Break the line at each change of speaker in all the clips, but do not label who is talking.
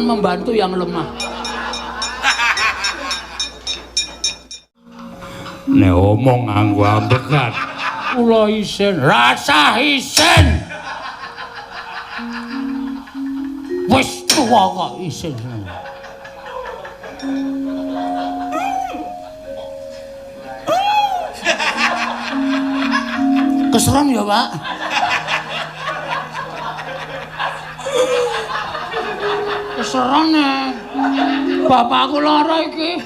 membantu yang lemah.
Nek omong nganggo ambekan.
Kula isin, rasah isin. Wis tuwa kok isin. Keseron ya, Pak. Keseron e. Bapakku lara iki.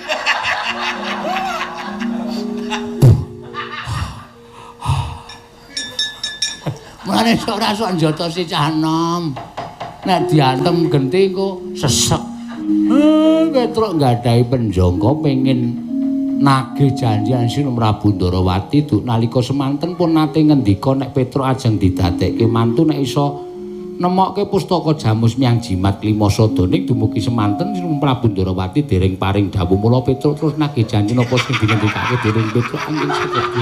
Mulane sok ora sok njotosi cah enom. Nek diantem genti engko sesek. Petruk nggadahi penjangka pengin nagih janjian Sinun Prabu Ndarawati duk nalika semanten pun nate ngendika nek Petruk ajeng didadekke mantu nek iso nemokke pustaka Jamus Miang Jimat Klima Sada ning dumugi semanten Sinun Prabu Ndarawati dereng paring dawuh mula Petruk terus nagih janji napa sing dingendikake dening Petruk angin seperti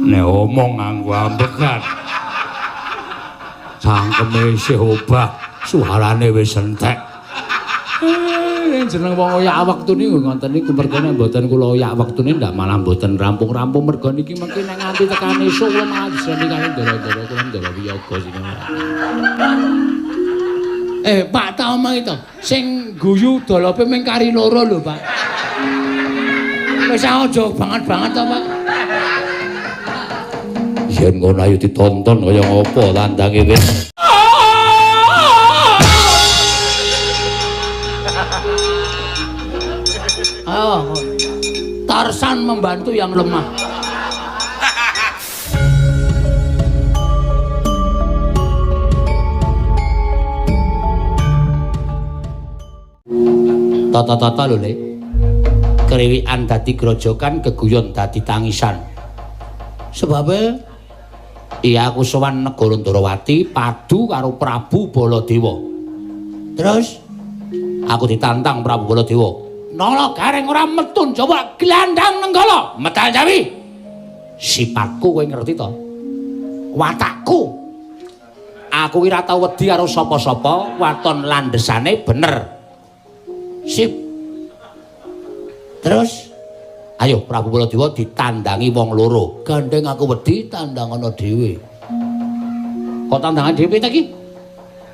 Nek omong nganggo ambekan. Cangkeme isih obah, suarane wis entek.
Jeneng wong oyak wektu niku ngoten niku mergo nek mboten kula oyak wektune ndak malah mboten rampung-rampung mergo niki mengki nek nganti tekan esuk kula malah diseni kali ndara-ndara kula ndara wiyaga sing. Pak tak omong itu sing guyu dolope mung kari loro lho, Pak. Wis aja banget-banget to, Pak.
Yen ngono ayo ditonton kaya ngopo tandange wis.
Oh, Tarsan membantu yang lemah. Tata-tata lho, Le. Kriwikan dadi grojokan, geguyon dadi tangisan. Sebabe iya aku sowan negara Ndarawati padu karo Prabu Baladewa. Terus aku ditantang Prabu Baladewa. Nala Gareng ora metun Jawa glandang Nenggala, metal Jawi. Sipatku kowe ngerti to? Watakku. Aku ora tau wedi karo sapa-sapa, waton landhesane bener. Sip. Terus ayo Prabu Baladewa ditandangi wong loro. Gandeng aku wedi tandangana dhewe. Kok tandangan dhewe ta iki?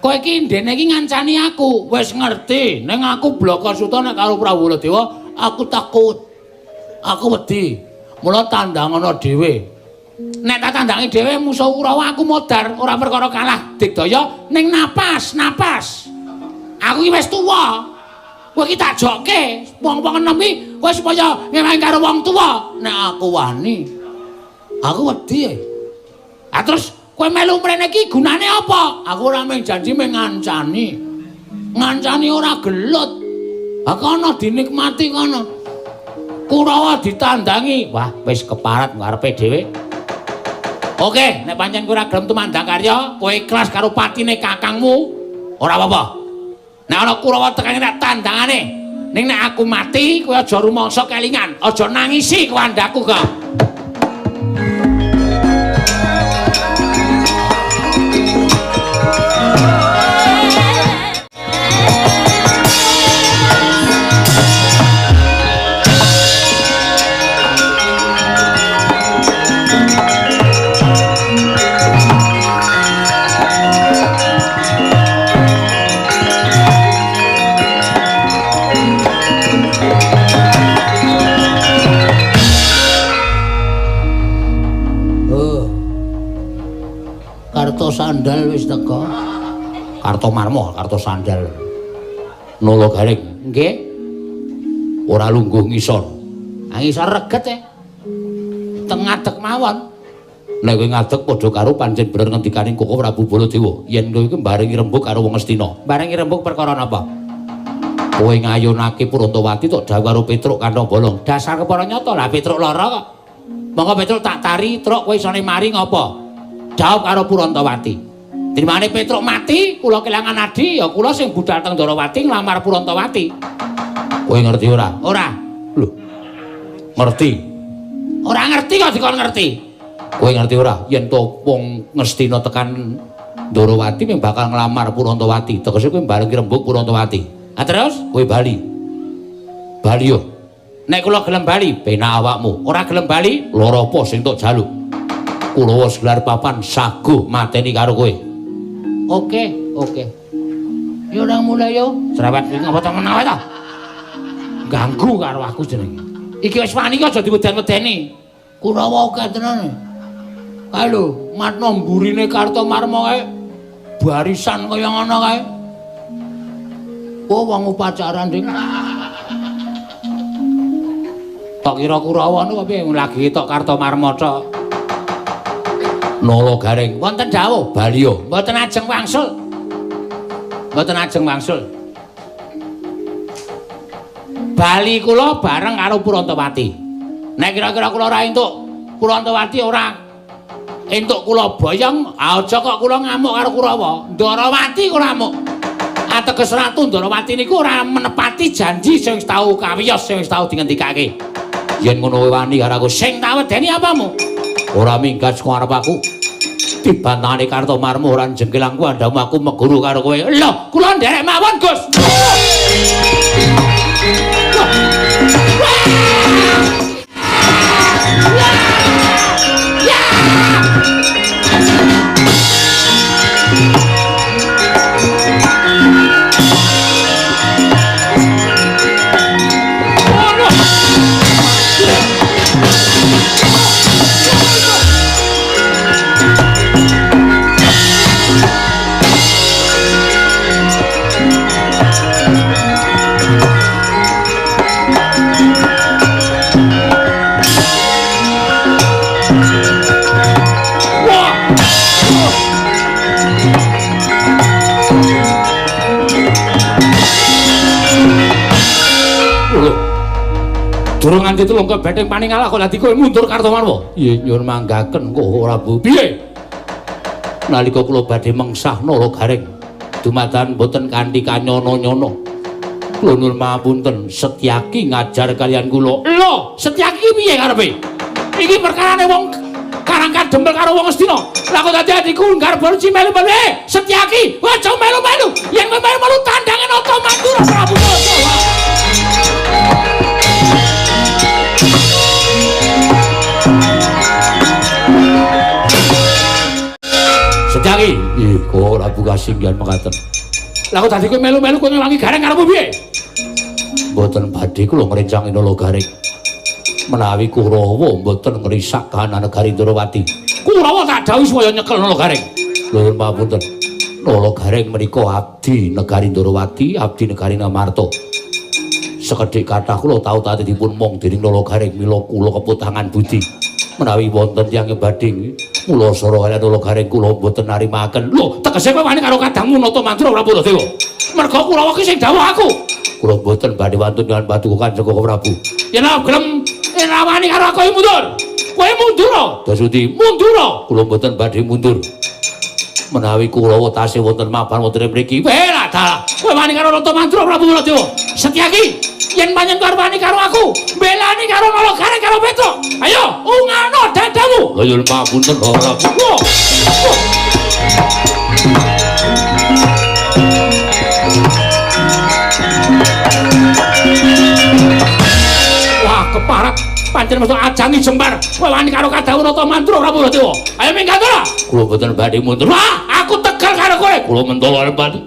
Kowe iki ndene iki ngancani aku. Wis ngerti, ning aku Blaka Suta nek karo Prabu Baladewa aku takut. Aku wedi. Mula tandangana dhewe. Nek tak tandangi dhewe musuh Kurawa aku modar, ora perkara kalah digdaya ning napas, napas. Aku iki wis tuwa. Kowe iki tak jokke, wong-wong enom iki kowe supaya ngewangi karo wong tuwa. Nek aku wani, aku wedi. Ah terus kowe melu mrene iki gunane apa? Aku ora mung janji mung ngancani. Ngancani ora gelut. Ha kono dinikmati kono. Kurawa ditandangi. Wah, wis keparat ngarepe dhewe. Oke, nek pancen kowe ora gelem tumandang karya, kowe ikhlas karo patine kakangmu, ora apa-apa. Nek ana Kurawa tekane nek tandangane. Ning nek aku mati, kowe aja rumangsa kelingan, aja nangisi kuwandaku kok. Karto sandal wis teko. Karto marmo, karto sandal. Nolo Garing, nggih. Ora lungguh ngisor. Ah ngisor reget e. Teng ngadeg mawon.
Nek kowe ngadeg padha karo pancen bener ngendikane Koko Prabu Baladewa. Yen kowe iki mbarengi rembug karo wong Astina.
Mbarengi rembug perkara napa?
Kowe ngayunake Purantawati tok dawuh karo Petruk kantong bolong.
Dasar kepara nyata lah Petruk lara kok. Monggo Petruk tak tari, truk kowe isone mari ngopo? Jawab karo Purantawati. Timbangane Petruk mati, kula kelangan adi, ya kula sing budal teng Ndarawati nglamar Purantawati.
Kowe ngerti ora?
Ora.
Lho. Ngerti.
Ora ngerti kok dikon ngerti. Kowe ngerti ora yen to wong Ngastina tekan Ndorowati mung bakal nglamar Purantawati. Tegese kowe bareng rembug Purantawati. Ah terus kowe bali. Bali yo. Nek kula gelem bali, penak awakmu. Ora gelem bali, lara apa sing tok jaluk? Kulawa gelar papan saguh mateni karo kowe. Oke, oke. Yo nang mulai yo. Cerewet iki ngapa to menawa ta? Ganggu karo aku jenenge. Iki wis wani aja diweden-wedeni. Kurawa akeh tenan. Kae lho, matno mburine Kartomarma kae barisan kaya ngono kae. Oh, wong upacara nding. Tok kira Kurawa niku piye lagi tok Kartomarma tok. Nala Gareng, wonten dawuh baliyo, mboten ajeng wangsul. Mboten ajeng wangsul. Bali kula bareng karo Purantawati. Nek kira-kira kula ora entuk Purantawati ora entuk kula boyong, aja kok kula ngamuk karo Kurawa. Ndarawati kula amuk. Ateges Ratu Ndarawati niku ora menepati janji sing wis tau kawiyos, sing wis tau dingendikake. Yen ngono wani karo aku, sing tak wedeni apamu? Ora minggat saka arep aku. Dibantahane Kartomarma ora jengkelangku andhamu aku meguru karo kowe. Lho, kula nderek mawon, Gus. Durung nganti tulung ke benteng paningalah kok dadi kowe mundur Kartomarma. Nggih, nyuwun manggaken kok Prabu. Piye? Nalika kula badhe mengsah Nala Gareng dumadan boten kanthi kanyono-nyono. Kula nyuwun mapunten Setyaki ngajar kalian kula. Lho, Setyaki piye karepe? Iki perkarane wong Karang Kadempel karo wong Ngastina. Lah kok dadi adikku nggarep melu-melu. Setyaki, aja melu-melu. Yen melu-melu tandange Nata Mandura Prabu Baladewa. Setyaki, ih kok Prabu kasinggihan mekaten. Lah kok dadi kowe melu-melu kowe ngewangi Gareng karepmu piye? Mboten badhe kula ngrencangi Nala Gareng. Menawi Kurawa mboten ngrisak kahanan negari Ndorowati. Kurawa tak dawuhi supaya nyekel Nala Gareng. Nuwun pamunten. Nala Gareng menika abdi negari Ndorowati, abdi negari Ngamarta. Sekedhik kathah kula tau tate dipun mong dening Nala Gareng mila kula keputangan budi. Menawi wonten tiyang badhe mula sora kaliyan Nala Gareng kula mboten narimaken. Lho, tegese kowe wani karo kadangmu Nata Mandura Prabu Baladewa. Merga Kurawa ki sing dawuh aku. Kula mboten badhe wantun kaliyan paduka Kanjeng Prabu. Yen gelem wani karo aku mundur. Kowe mundur. Dasuti mundur. Kula mboten badhe mundur. Menawi Kurawa tasih wonten mapan wonten mriki. Weh dalah. Kowe wani karo Nata Mandura Prabu Baladewa. Setyaki, yen panjenengan karo wani karo aku, mbelani karo Nala Gareng karo Petruk. Ayo, ungano dadamu. Lha nyuwun pamunten Prabu. Wah, keparat. Pancen metu ajangi jembar. Kowe wani karo kadhawuh Nata Mandura Prabu Baladewa. Ayo minggat ora? Kula mboten badhe mundur. Wah, aku tegal karo kowe. Kula mentolo arep mati.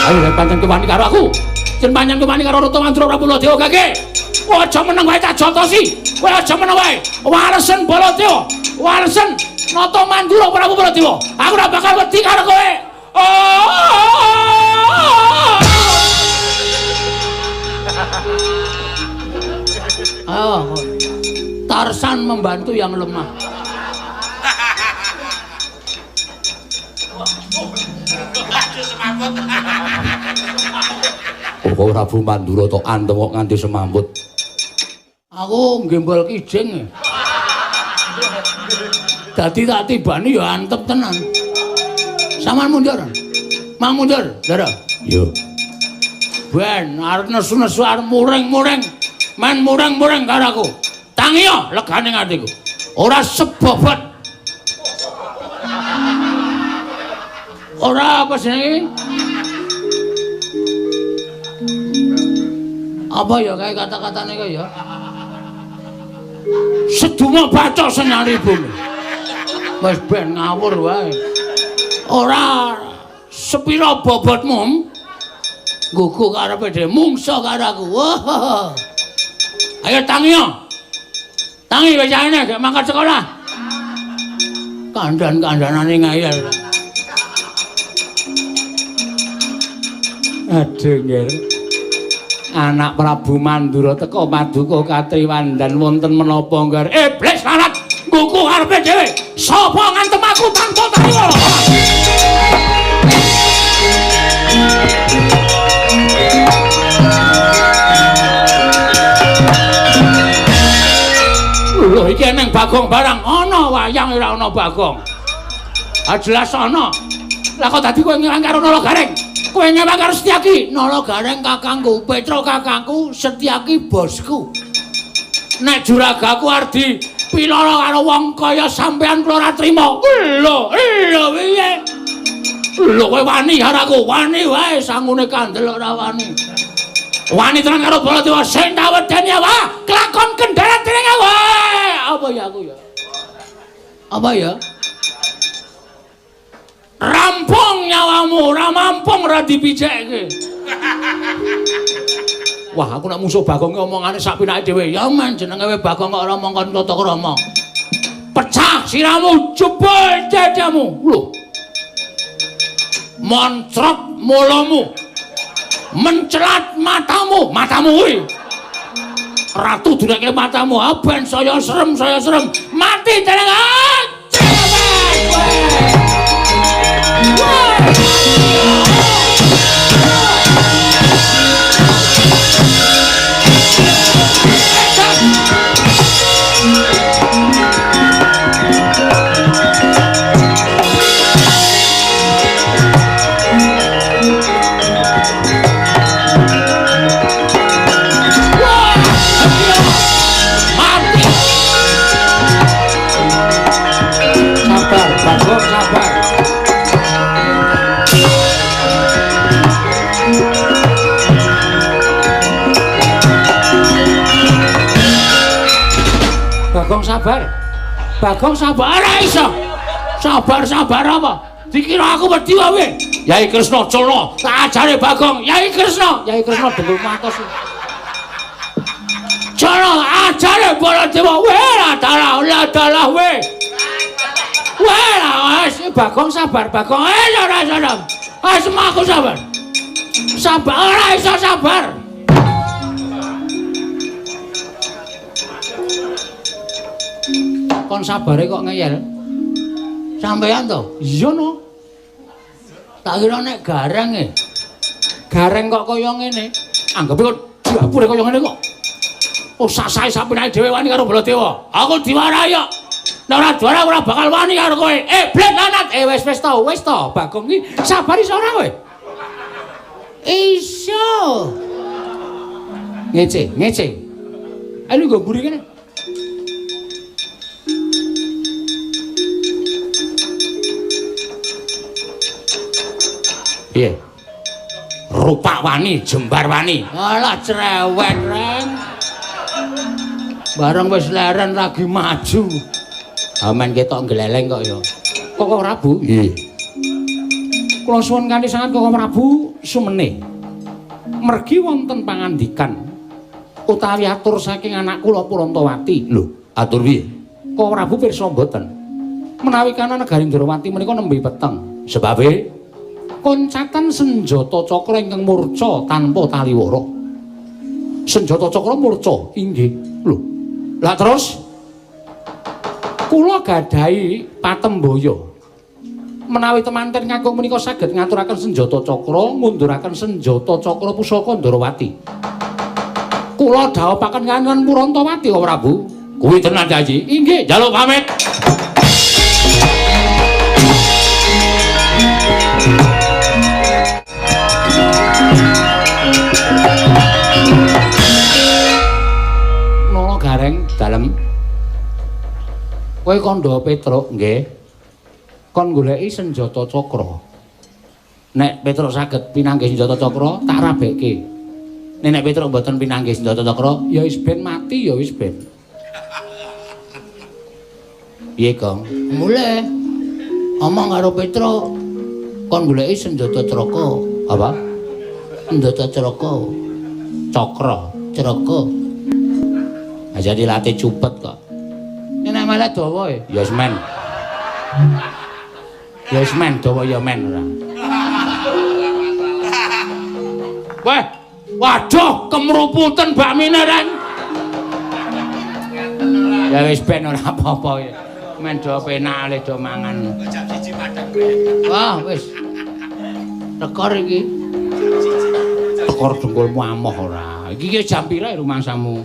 Ayo nek pancen kewani karo aku. Yen pancen kewani karo Nata Mandura Prabu Baladewa gage. Aja meneng wae tak jotosi. Kowe aja meneng wae. Walesen Baladewa. Walesen Nata Mandura Prabu Baladewa. Aku ora bakal wedi karo kowe. Oh. Tarsan membantu yang lemah.
Koko Prabu Mandura tok antem kok nganti semambut.
Aku nggembol kijing. Dadi tak tibani ya antep tenan. Saman mundur. Mang mundur, Ndara.
Yo.
Ben arep nesu-nesu arep muring-muring. Men muring-muring karo aku. Tangiyo legane atiku. Ora sebobot. Ora apa jenenge? Apa ya kae kata-katane kae ya? Seduma bacok senyali bumi. Wis ben ngawur wae. Ora sepira bobotmu? Gugu karepe dhewe mungsa karo aku. Wah. Ayo tangiyo. Tangi wis aene gek mangkat sekolah. Kandhan-kandhanane ngeyel. Aduh nggih. Anak Prabu Mandura teka paduka katriwandan wonten menapa ngger? Iblis larat ngguku karepe dhewe. Sapa ngantem aku tanpa taliwala? Lho iki eneng Bagong barang ana wayang ora ana Bagong. Ah jelas ana. Lah kok dadi kowe ngerang karo Nala Gareng? Kowe ngewang karo Setyaki? Nala Gareng kakangku, Petro kakangku, Setyaki bosku. Nek juragaku arep dipiloro karo wong kaya sampean kula ora trima. Lho, lho piye? Lho kowe wani karo aku, wani wae sangune kandel ora wani. Wani tenan karo Baladewa sing tak wedeni wah, kelakon kendharat dening wae. Apa ya aku ya? Apa ya? Rampung nyawamu, ora mampung ora dipijekke. Wah, aku nek musuh Bagong omongane sak pinake dhewe. Ya men jenenge Bagong kok ora mongkon tata krama. Pecah siramu, jebol dadamu. Lho. Moncrot mulamu. Mencelat matamu, matamu kuwi. Ratu dureke matamu, ah ben saya serem, saya serem. Mati dening. Sabar, Bagong, sabar. Bagong sabar. Bagong sabar ora iso. Sabar-sabar apa? Dikira aku wedi wae. Yai Kresna culna, tak ajare Bagong. Yai Kresna, Yai Kresna dengkul matos. Culna ajare Baladewa. Weh, dalah, dalah weh. Weh, wis Bagong sabar, Bagong. Ora iso. Wis aku sabar. Sabar ora iso sabar. Kon sabare kok ngeyel. Sampeyan to? Iya no. Tak kira nek gareng e. Gareng kok kaya ngene. Anggepe kok dapure kaya ngene kok. Oh sasahe sapinake dhewe wani karo Baladewa. Aku diwarahi kok. Nek ora diwarahi ora bakal wani karo kowe. Blet lanat. Wis wis to, wis to. Bagong iki sabar iso ora kowe? Iso. Ngece, ngece. Ayo nggo mburi kene. Piye? Rupak wani, jembar wani. Alah cerewet, Reng. Bareng wis leren lagi maju. Amen ketok gleleng kok ya. Koko Prabu? Nggih. Kula suwun kanthi sanget Koko Prabu sumene. Mergi wonten pangandikan utawi atur saking anak kula Purantawati.
Lho, atur piye?
Koko Prabu pirsa mboten? Menawi kana negari Ndrawati menika nembe peteng.
Sebabe
koncatan senjata cakra ingkang murca tanpa taliwara. Senjata cakra murca inggih. Lho. Lah terus kula gadahi patembaya. Menawi temanten kakung menika saged ngaturaken senjata cakra, ngunduraken senjata cakra pusaka Ndorowati. Kula dhawuhaken kaliyan Purantawati, Prabu. Kuwi tenan, Yayi. Inggih, njaluk pamit. Nala Gareng dalem. Kowe kandha Petruk nggih. Kon goleki senjata cakra. Nek Petruk saged pinanggih senjata cakra, tak rabekke. Nek Petruk mboten pinanggih senjata cakra, ya wis ben mati ya wis ben. Piye, Gong? Mulih. Omong karo Petruk. Kon goleki senjata cakra. Apa? Senjata cakra. Cakra, cakra. Aja dilatih cupet kok. Nek malah dawa ya wis men. Ya wis men dawa ya men ora. Wah, waduh kemruputen bakmine Ren. Ya wis ben ora apa-apa ya. Men do penak le do mangan.
Jam 1 padang.
Wah, wis. Tekor iki. Tekor dengkulmu amoh ora. Iki ki jam pira rumangsamu?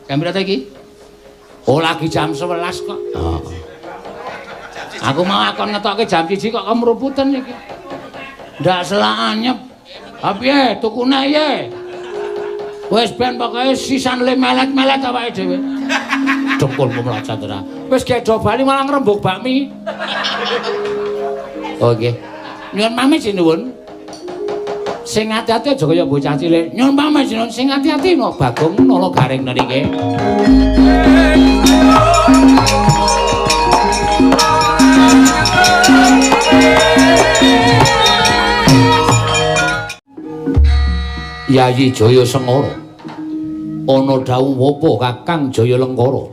Jam pira ta iki? Oh, lagi jam 11 kok. Oh. Aku mau akon ngetokke jam 1 kok kemruputen iki. Ndak selak anyep. Ha piye tukune piye? Wis ben pokoke sisan le melet-melet awake dhewe. Dengkulmu mlocot ora. Wis gedho bali malah ngrembug bakmi. Oh nggih. Nyuwun pamit sinuwun. Sing ati-ati aja kaya bocah cilik. Nyuwun pamit sinuwun sing ati-ati no Bagong Nala Gareng niki. Yayi Jaya Sengara. Ana dawuh apa Kakang Jaya Lengkara?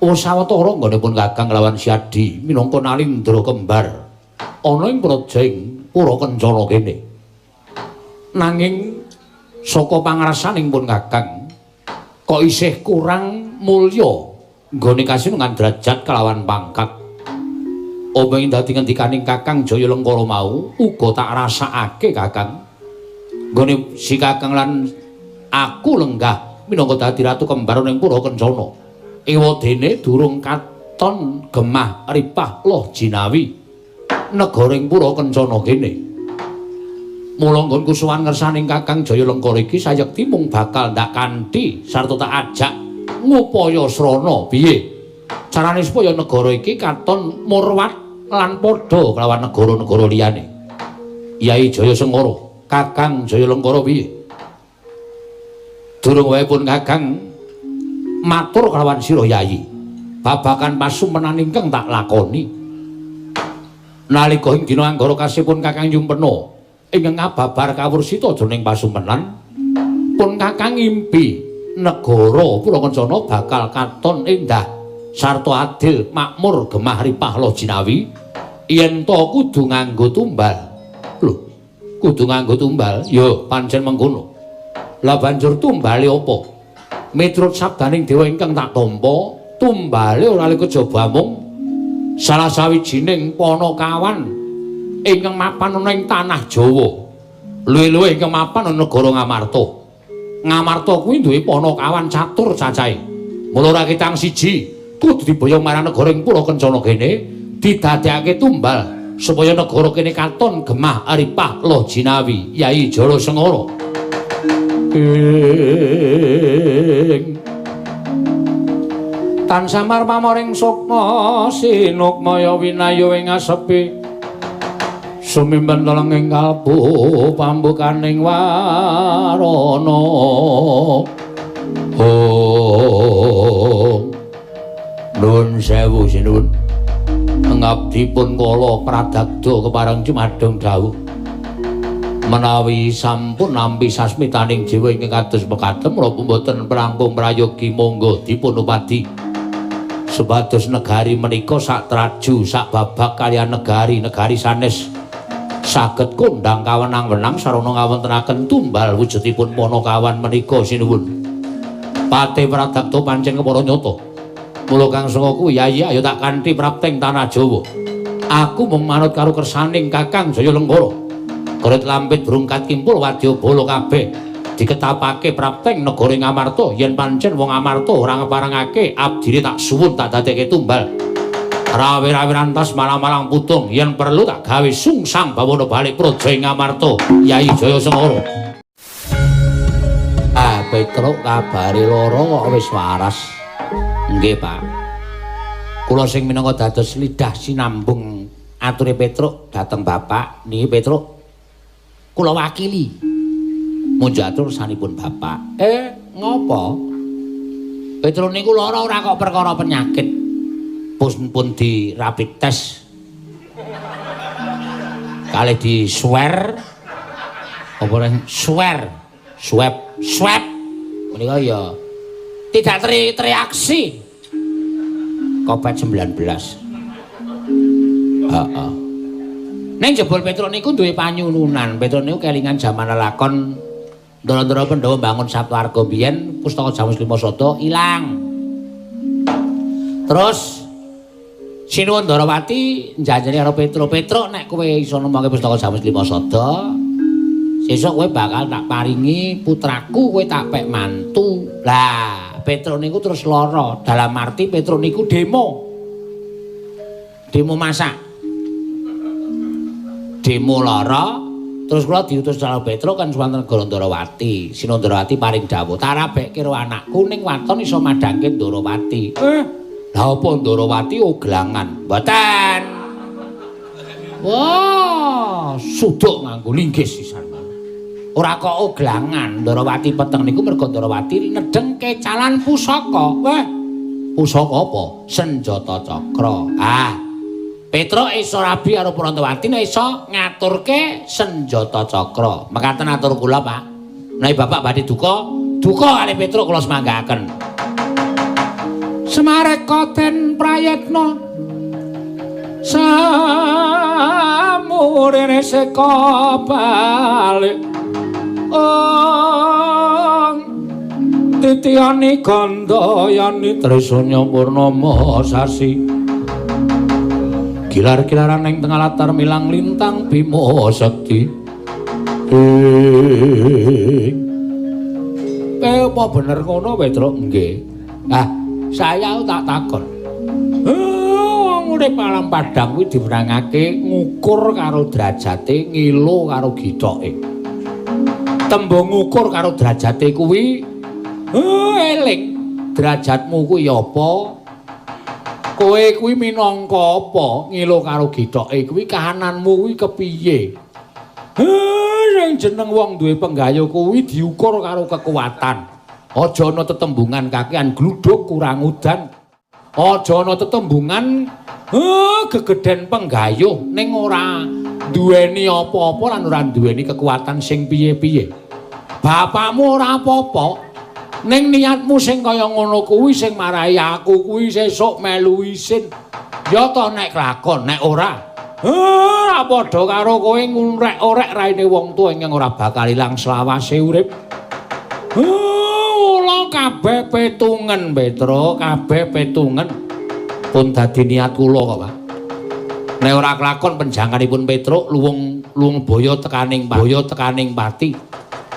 Oh sawetara nggonipun Kakang lawan Siadi minangka Nalindra kembar ana ing praja ing Pura Kencana kene. Nanging saka pangrasaning pun Kakang kok isih kurang mulya nggone kasinungan derajat kelawan pangkat. Apa ing dadi ngendikaning Kakang Jaya Lengkara mau uga tak rasakake Kakang. Nggone si Kakang lan aku lenggah minangka dadi ratu kembar ning Pura Kencana. Ewadene durung katon gemah ripah loh jinawi negara ing Pura Kencana kene. Mula nggonku sowan ngersaning Kakang Jaya Lengkara iki sayekti mung bakal ndak kanthi sarta tak ajak ngupaya srana piye carane supaya negara iki katon murwat lan padha kelawan negara-negara liyane. Yai Jaya Sengara, Kakang Jaya Lengkara piye? Durung wae pun Kakang matur kelawan sira Yayi babagan pasumenan ingkang tak lakoni. Nalika ing dina anggara kasipun Kakang Yumpena ingkang ngababar kawursita jroning pasumenan, pun Kakang ngimpi negara Pura Kencana bakal katon endah sarta adil makmur gemah ripah loh jinawi yen to kudu nganggo tumbal. Lho, kudu nganggo tumbal? Ya pancen mengkono. Lah banjur tumbale apa? Miturut sabdaning dewa ingkang tak tampa, tumbale ora kejaba mung salah sawijining panakawan ingkang mapan ana ing tanah Jawa. Luwih-luwih ingkang mapan ana negara Ngamarta. Ngamarta kuwi duwe panakawan catur cacahe. Mula ora ketang siji kudu diboyong marang negara ing Pura Kencana kene didadekake tumbal supaya negara kene katon gemah ripah loh jinawi. Yai Jaya Sengara. Ing tan samar pamoring sukma sinukmaya winayu ing asepi sumimpen telenging kalbu pambukaning warana. Oh, nuwun sewu sinuwun, ngabdi pun kala pradagda kepareng jumadung dawuh menawi sampun nampi sasmitaning jiwa ingkang kados mekaten menapa mboten prangkung prayogi monggo dipun upadi supados negari menika sak traju sak babak kaliyan negari-negari sanes saged kondhang kawenang-wenang sarana ngawontenaken tumbal wujudipun panakawan menika sinuwun. Pate pradakta pancen kepara nyata. Mula kang sanga kuwi Yayi ayo tak kanthi prapting tanah Jawa. Aku mung manut karo kersaning Kakang Jaya Lenggara. Koret lampit brungkat kimpul wadya bala kabeh diketapake prapteng negara Ngamarta. Yen pancen wong Amarta ora ngeparengake abdine tak suwun tak dadekke tumbal. Rawe-rawe rantas malang-malang putung yen perlu tak gawe sungsang bawana balik praja ing Ngamarta. Yai Jaya Sengara. Ah, Petruk kabare lara kok wis waras. Nggih, Pak. Kula sing minangka dados lidah sinambung ature Petruk dhateng Bapak niki Petruk kula wakili munjuk atur sanipun Bapak. Ngopo? Petruk niku lara ora kok perkara penyakit. Pun di rapid test. Kalih di swear apa reng swear swab swab menika ya tidak teriaksi COVID-19. Heeh. Ning jebul Petruk niku duwe panyununan. Petruk niku kelingan jaman lelakon Ndara-ndara Pandhawa mbangun Saptwarga biyen pustaka Jamus Lima Sada ilang. Terus Sinuwun Ndarawati njanjeni karo Petruk, "Petruk nek kowe iso nemokke pustaka Jamus Lima Sada, sesuk kowe bakal tak paringi putraku, kowe tak pek mantu." Lah, Petruk niku terus lara. Dalam arti Petruk niku demo. Demo masak. Demo lara, terus kula diutus karo Petruk kan suwanten negara Ndarawati. Sinuwun Ndarawati paring dawuh, "Tak rabekke karo anakku ning waton iso madhangke Ndarawati." Lah apa Ndarawati oglangan? Mboten. Wah, suduk nganggo linggis sisan. Ora kok oglangan, Ndarawati peteng niku mergo Ndarawati nedheng kecalan pusaka. Wah, pusaka apa? Senjata cakra. Ah, Petruk iso rabi karo Prantawati nek iso ngaturke senjata cakra. Mekaten atur kula, Pak. Menawi Bapak badhe duka, duka kalih Petruk kula semanggaaken. Semareka den prayitna samurene seka balik ong titiyani gandayani trisanya purnama sasi gilar-gilaran ing tengah latar milang lintang bima sekti. Apa bener ngono Petruk? Nggih. Ah, saya tak takon. Wong urip alam padang kuwi diwenangake ngukur karo derajate, ngilo karo githoke. Tembung ngukur karo derajate kuwi eling. Derajatmu kuwi apa? Kowe kuwi minangka apa? Ngilo karo githoke kuwi kahananmu kuwi kepiye? Sing jeneng wong duwe penggayo kuwi diukur karo kekuatan. Aja ana tetembungan kakean gluduk kurang udan. Aja ana tetembungan gegeden penggayuh ning ora duweni apa-apa lan ora duweni kekuatan sing piye-piye. Bapakmu ora apa-apa, ning niatmu sing kaya ngono kuwi sing marai aku kuwi sesuk melu isin. Ya to nek kelakon, nek ora ora padha karo kowe ngurek-orek raine wong tuwa ingkang ora bakal ilang selawase urip. Kula kabeh petungen, Petruk, kabeh petungen. Pun dadi niat kula kok, Pak. Nek ora kelakon penjangkanipun Petruk luwung boyo tekaning boyo tekaning pati.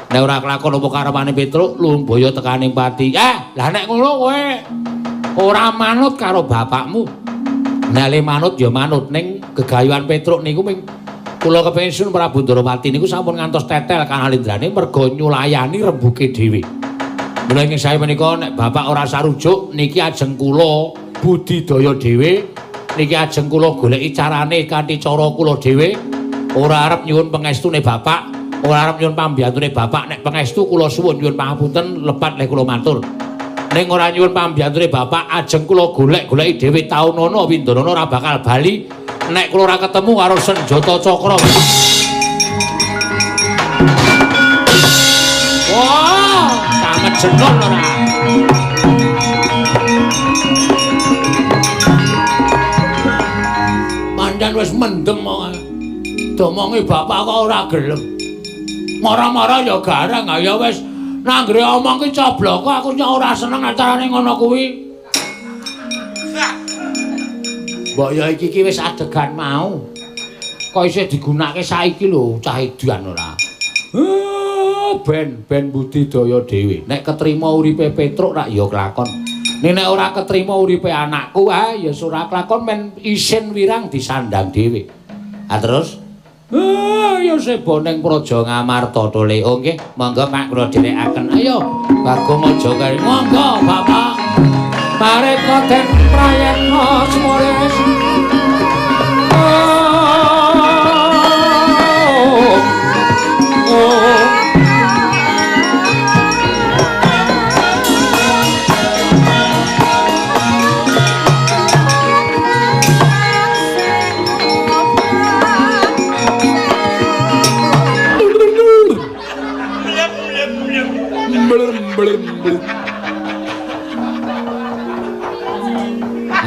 Nek ora kelakon apa karepane Petruk luwung boyo tekaning pati. Lah nek ngono kowe ora manut karo bapakmu. Nek le manut ya manut, ning gegayuhan Petruk niku ming kula kepengin Sun Prabu Ndarawati niku sampun ngantos tetel kanalindrane merga nyulayani rembuke dhewe. Mula ing sae menika nek bapak ora sarujuk niki ajeng kula budidaya dhewe, niki ajeng kula goleki carane kanthi cara kula dhewe. Ora arep nyuwun pengestune bapak, ora arep nyuwun pambiyantune bapak. Nek pengestu kula suwun nyuwun pangapunten lepat lek kula matur. Ning ora nyuwun pambiyantune bapak, ajeng kula golek-goleki dhewe taunana windanana ora bakal bali nek kula ora ketemu karo senjata cakra. Wah, kangen jenon ora. Pancen wis mendem kok. Domongi bapak kok ora gelem. Mara-mara ya garang, ya wis nanggre omong ki cobloko aku nyok ora seneng acarane ngono kuwi. Mbok ya iki ki wis adegan mau. Kok isih digunakake saiki lho cah edan ora. Ben budidaya dhewe. Nek ketrima uripe Petruk rak ya kelakon. Nek ora ketrima uripe anakku, ah ya ora kelakon men isin wirang disandang dhewe. Ah terus ya sebo ning Praja Ngamarta tole. Oh nggih, monggo Pak kula dherekaken. Ayo Bagong aja kare. Monggo Bapak. Mareka den prayetna semores.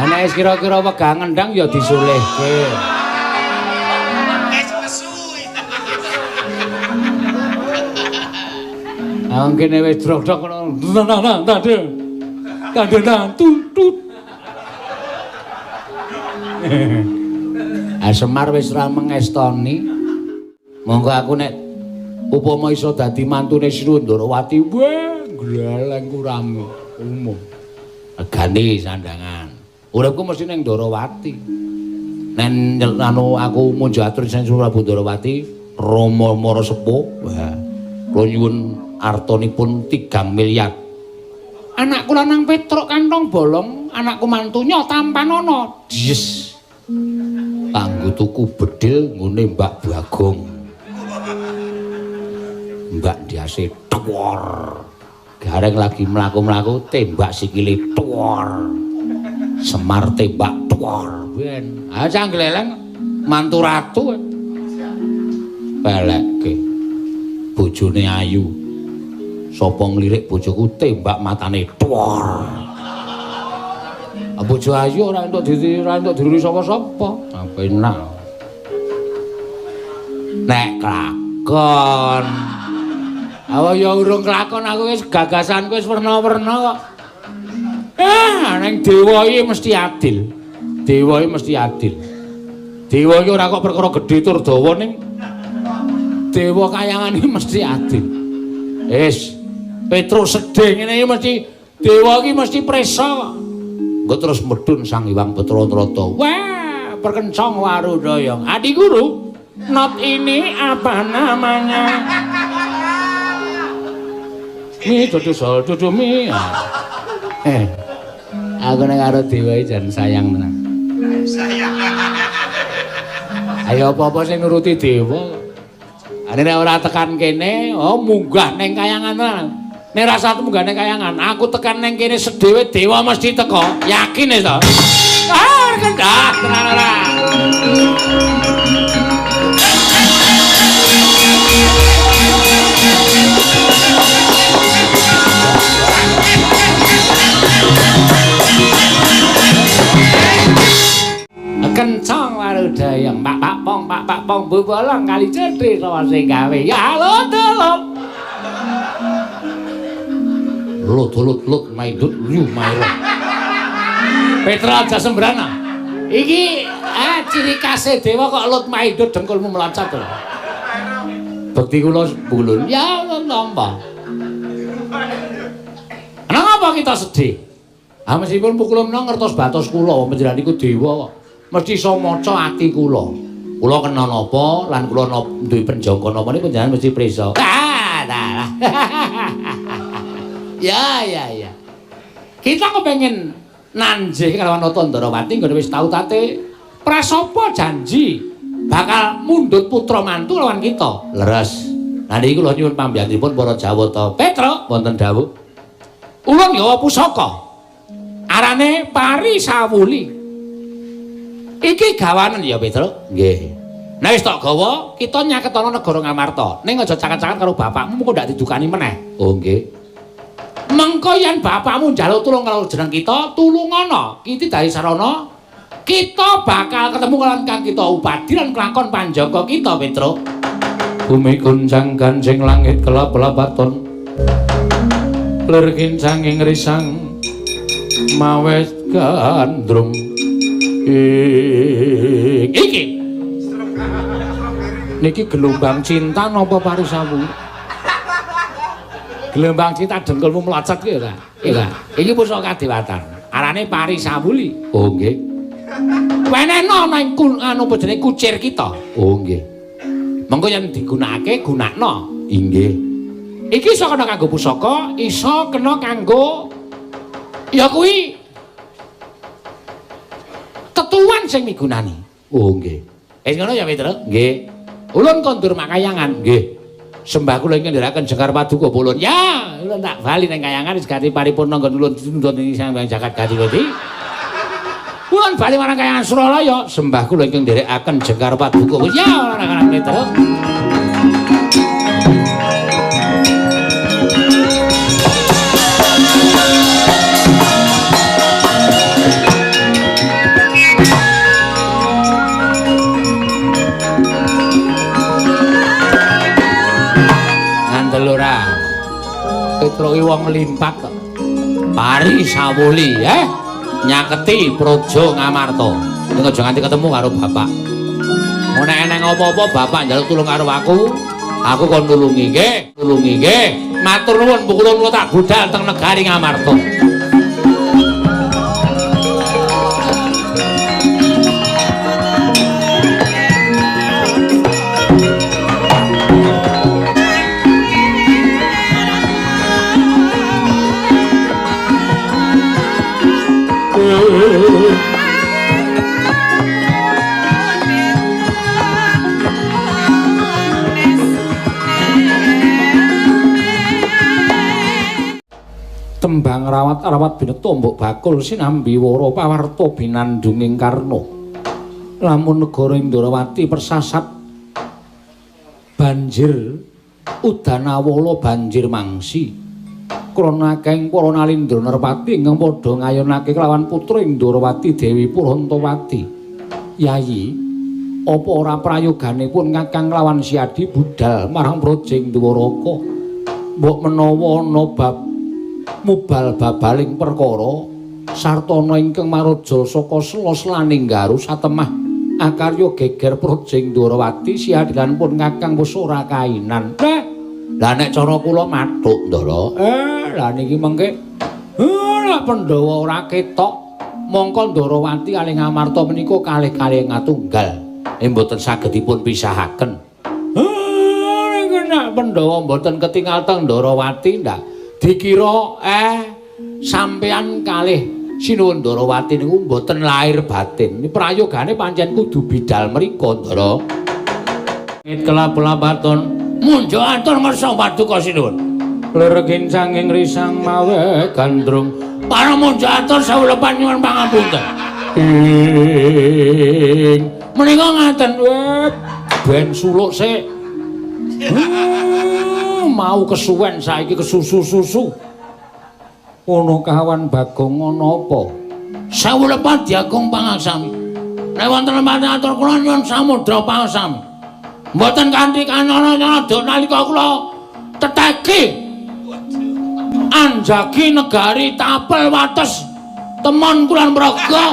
Ana wis kira-kira wegah ngendang ya disulihke. Ah kene wis drok-drok ngono. Nang nang nang tutut. Ah Semar wis ra mengestoni. Monggo aku nek upama iso dadi mantune Sri Ndorowati, wah gleleng kurang umum. Ganti sandangan. Uripku mesti ning Ndorowati. Nen anu aku munjuk atur sing Prabu Ndorowati, Rama Mara Sepuh. Wah, kula nyuwun artanipun 3 miliar. Anakku lanang Petruk kantong bolong, anakku mantunya tampanana. Yes. Kanggo tuku bedil nggone Mbak Bagong. Mbak ndiase tuwor. Gareng lagi mlaku-mlaku tembak sikile tuwor. Semar tembak tuwor. Ben, ah cah gleleng mantu ratu. Pelekke. Bojone ayu. Sapa nglirik bojoku tembak matane tuwor. Bojo ayu ora entuk diruri sapa-sapa. Penak. Nek kelakon. Awa ya urung kelakon aku wis gagasanku wis werna-werna kok. Ning dewa iki mesti adil. Dewa iki mesti adil. Dewa iki ora kok perkara gedhe tur dawa ning dewa kayangan iki mesti adil. Wis, Petruk sedih ngene iki mesti dewa iki mesti presa kok. Engko terus medhun Sang Hyang Petra Trata. Wah, perkencong Warudaya. Adi guru, not ini apa namanya? Mi dudu sol dudu mi. Aku nek karo dewa iki jan sayang tenan. Sayang. Ayo apa-apa sing nuruti dewa. Ane nek ora tekan kene, oh munggah ning kayangan tenan. Nek rasa munggah ning kayangan, aku tekan ning kene sedhewe dewa mesti teko. Yakin wis to? Ah, kendhah tenan ora. Kencang Warudaya, Pak Pak Pong, Pak Pak Pong bubolong kali cedhe sapa sing gawe. Ya lut lut. Lut lut lut maidut yu mairo. Petra aja sembrana. Iki ciri khase dewa kok lut maidut dengkulmu meloncat lho. Bekti kula bulun. Ya nampa. Kenapa kita sedih? Ah meskipun pukulun ngertos batos kula panjenengan niku dewa kok. Mesti iso maca ati kula. Kula kena napa lan kula duwe penjangka napa niku panjenengan mesti prisa. Ah, dalah. Ya, ya, ya. Kita kepengin nanjih kalawan Nata Ndorowati nggone wis tau tate prasapa janji bakal mundhut putra mantu lawan kita. Leres. Lah niki kula nyuwun pambiyantunipun para Jawata. Petruk wonten dawuh. Ulun gawa pusaka. Arane Pari Sawuli. Iki gawanen ya Petruk? Nggih. Nek wis tok gawa, kita nyaketana negara Ngamarta. Ning aja caket-caket karo bapakmu mengko ndak didukani meneh. Oh nggih. Mengko yen bapakmu njaluk tulung karo jeneng kita, tulungana. Iki dadi sarana kita bakal ketemu karo kang kita upadi lan kelakon panjaka kita Petruk.
Bumi goncang ganjing langit kelap-lapaton. Lir kincang ing risang mawet gandrung.
Iki. Niki gelombang cinta napa parisawu? Gelombang cinta dengkulmu mlocot ki ora? Iya. Iki pusaka kadewatan. Arane Parisawuli.
Oh nggih.
Wenehno nang anu apa jenenge kucir kita.
Oh nggih.
Mengko yen digunakake gunakno.
Inggih.
Iki iso kena kanggo pusaka, iso kena kanggo ya kuwi tetuan sing migunani.
Oh nggih.
Wis ngono ya, Mitra?
Nggih.
Ulun kondur makayangan.
Nggih.
Sembah kula ingkang ndherekaken jengkar paduka ulun. Ya, ulun tak bali nang kayangan wis gati paripurna nggon ulun ditundhun ing Sang Hyang Jagat Gati. Ulun bali marang kayangan Suralaya, sembah kula ingkang ndherekaken jengkar paduka. Ya, ora Mitra. Petroki wong limpat kok. Parisawuli nyaketi Praja Ngamarta. Ning aja nganti ketemu karo bapak. Mun nek eneng apa-apa bapak njaluk tulung karo aku, aku kon nulungi nggih, nulungi nggih. Matur nuwun pukulun kula tak budal teng negari Ngamarta. Tembang rawat-rawat binetombok bakul sinambi wara pawarta binandunging karna. Lamun negara Indrawati persasat banjir udanawala banjir mangsi. Krana akehing para nalindra nerpati ingkang padha ngayunake kelawan putra Indrawati Dewi Purantawati. Yayi, apa ora prayoganipun Kakang lawan Siadi budal marang Praja Dwaraka? Mbok menawa ana bab mubal babaling perkara sartana ingkang maraja saka sela selaning garu satemah akarya geger Praja Ndrawati siadilan pun Kakang wis ora kainan. Lah nek cara kula mathuk Ndara. Lah niki mengke nek Pandhawa ora ketok mongko Ndrawati kalih Ngamarta menika kalih-kalih ngatunggal. Mboten saged dipun pisahaken. Nek Pandhawa mboten ketingal teng Ndrawati ndak dikira sampeyan kalih Sinuwun Ndrawati niku mboten lahir batin. Prayogane pancen kudu bidal mriko, Ndara. Ngit kelap-lapaton munjuk atur ngersa paduka Sinuwun. Lir kincanging risang mawe gandrung. Para munjuk atur sewu lepat nyuwun pangapunten. Ing menika ngaten ben suluk sik. Mau kesuwen saiki kesusu-susu. Ono kawan Bagong ana apa? Sewu lepat diagung pangaksami. Nek wonten lempat atur kula nyuwun samudra pangaksami. Mboten kanthi kanana-nana nalika kula teteki anjagi negari tapel wates temon kulon praga.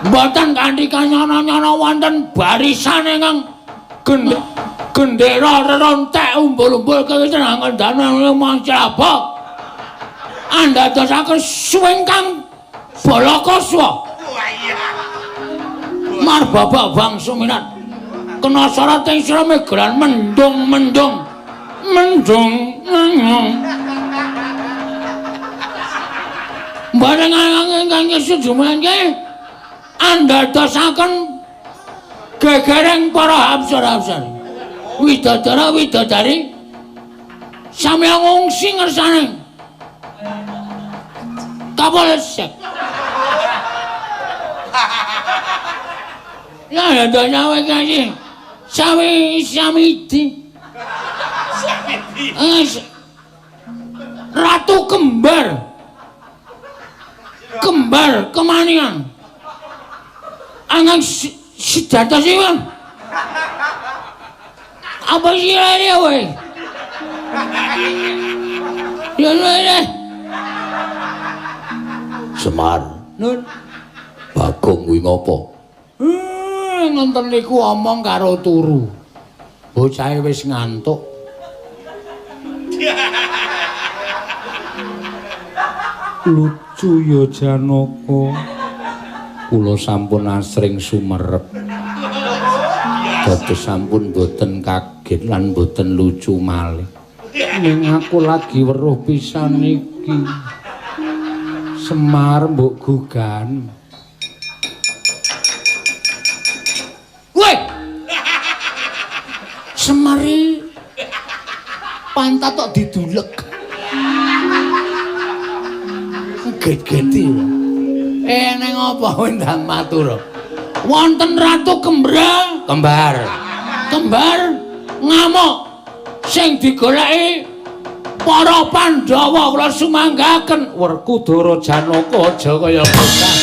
Mboten kanthi kanyana-nyana wonten barisan ingkang gendera rerontek umbul-umbul kewiten ngandana mancaba. Andadosaken suwingkang Balakaswa. Marbabak bangsa minat kena syarat ing sira megeran mendung-mendung mendung mendung. Bareng ingkang sujumangke andadosaken gegereng para apsara-apsari widadara widadari sami ngungsi ngersane kapolsek. Ya ada nyawa kasih sami samiti Ratu kembar kembar kemanian angang sejata sih bang apa sih ini weh ya ya
Semar. Nun. Bagong kuwi ngopo? Ngoten niku omong karo turu. Bocahe wis ngantuk.
Lucu ya Janaka. Kula sampun asring sumerep. Dados sampun boten kaget lan boten lucu malih. Ning aku lagi weruh pisan iki. Semar mbok gugan.
Woi. Semari pantat tok didulek. Get-geti. Neng apa ndang matur. Wonten Ratu Kembra, kembar. Kembar ngamuk sing digoleki para Pandhawa kula sumanggaken.
Werkudara Janaka aja kaya bocah.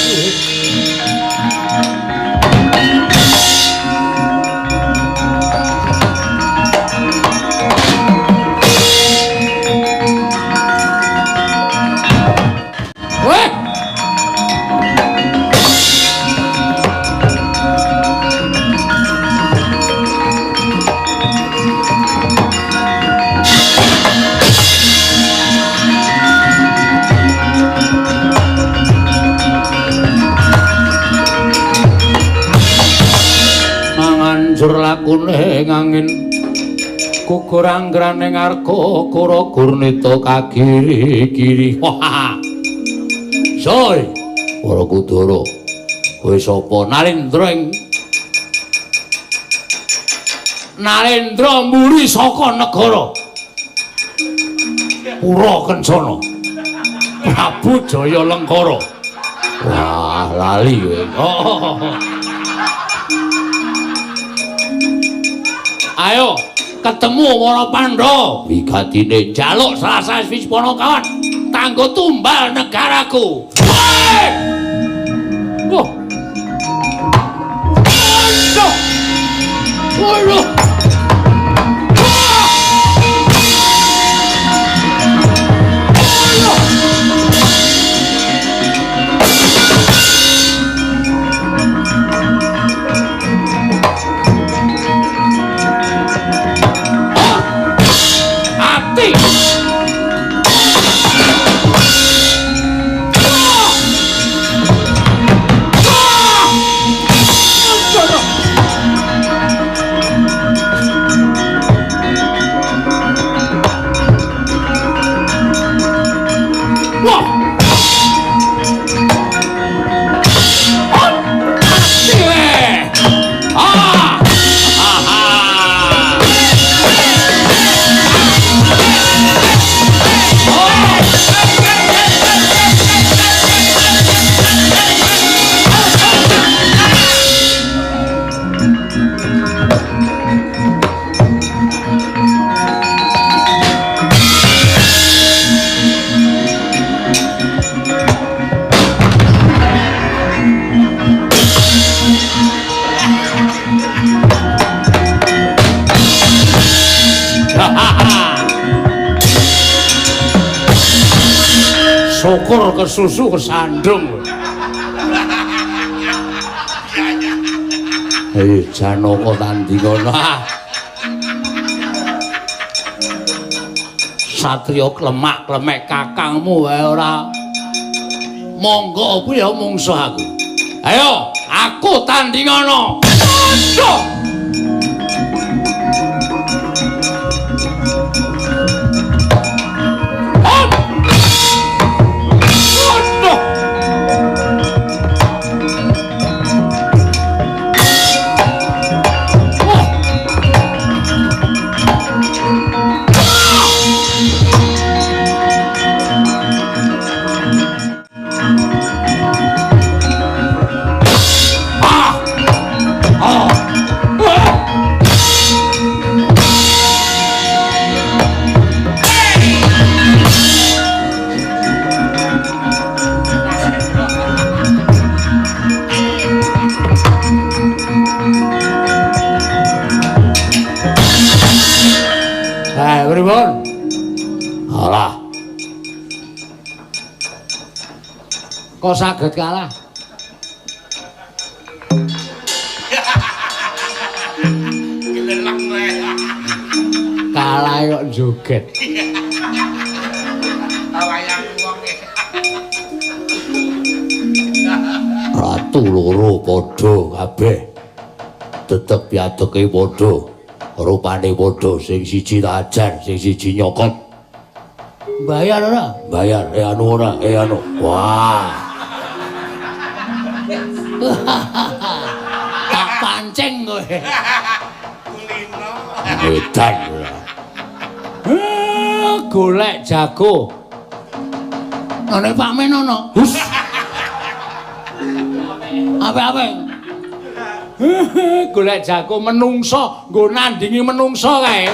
Manganjur lakune ngangin gugur anggrane ngarga kura gurnita kagiri-giri. Soy, Werkudara. Kowe sapa? Narendra ing Narendra mburi saka negara Pura Kencana. Prabu Jaya Lengkara. Wah, lali kowe. Oh. Ayo ketemu para Pandhawa. Wigatine njaluk salah Wismana kawan tanggo tumbal negaraku. Wah. Aduh. Waduh. Syukur kesusu kesandung. Hei Janaka tandingono. Satria klemak-klemek kakangmu wae ora. Monggo kuwi ya mungsuh aku. Ayo, aku tandingono. Aduh. Pripun? Alah.
Kok saged kalah? Kalah kok joget.
Wayang wong e.
Ratu loro padha kabeh. Tetep piadeke padha. Rupane padha, sing siji tak ajar, sing siji nyokot. Bayar ora? Bayar. Anu ora? Anu. Wah.
Tak pancing kowe.
Kulino.
Edan.
Golek jago. Ngene Pak Men ana. Hus. Ape-ape. Golek jago menungso, nggo nandingi menungso kae.